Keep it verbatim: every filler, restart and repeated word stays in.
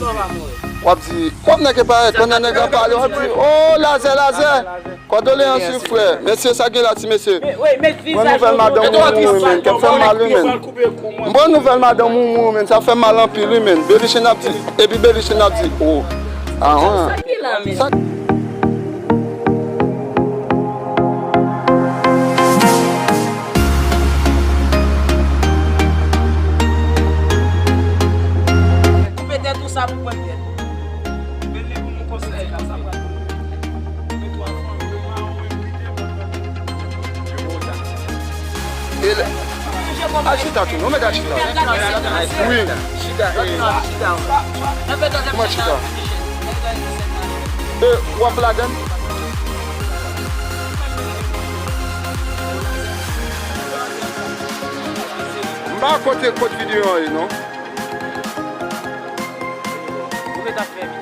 W ap di, kòm nèg e parèt, pandan nèg la pale, w ap di, o, lazè, lazè. Kondoleyans wi, frè. Mesye, sa gen la, ti mesye. Mwen nouvèl madanm Moumou wi, menn, kè fè m mal wi, menn. Mwen nouvèl madanm Moumou wi, menn, sa fè m mal anpil wi, menn. Belichèn ap di, epi Belichèn ap di, o. Ahan. Sa ki la, menn? Sa Koupe tèt ou sa pou pran tèt. E lè, al chita tou, non, mèt al chita. Wi. Kòman chita? E, w ap ladan? M pa kote kot videyo an ye, non. Ou ret ap fè videyo.